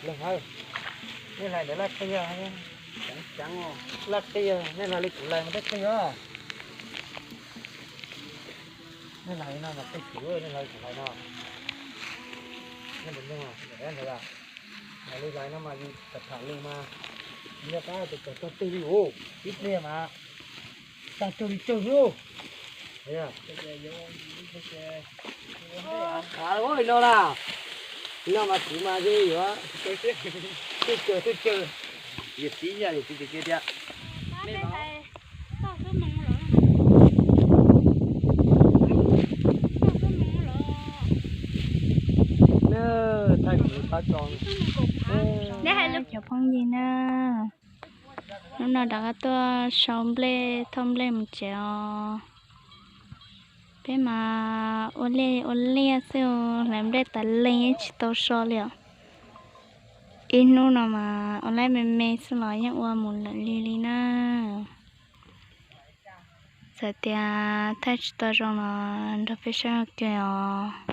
Leej hawb, nej hlais ntawd laj qhia, laj qhia, nej hlais li kuv hlais mas laj qhia os. Nej hlais no mas qhia kuv, nej hlais kuv hlais no. Nej puas mloog, hlais li hlais no mas yus tham tham li mas, yus qab tus kawm tag twg li os, ib pliag mas tag cuag li cuag xwb. Li no na, li no mas kuv mas yeej yuav tuj caws tuj caws, yus tib yam yus tsis tiag tiag. Thaij kuv tso, cov phooj ywg na, hnub no rov qab tuaj sau nplej thauj nplej mus tsev os. Peb mas ua liaj ua liaj xwb, hlais nplej tas li tsis tau so li os. Ib hnub no mas ua laib me me xwb los yeej ua mus lawm li li na. Txawm tias thaij tsis tau zoo los nrog peb saib ua ke os.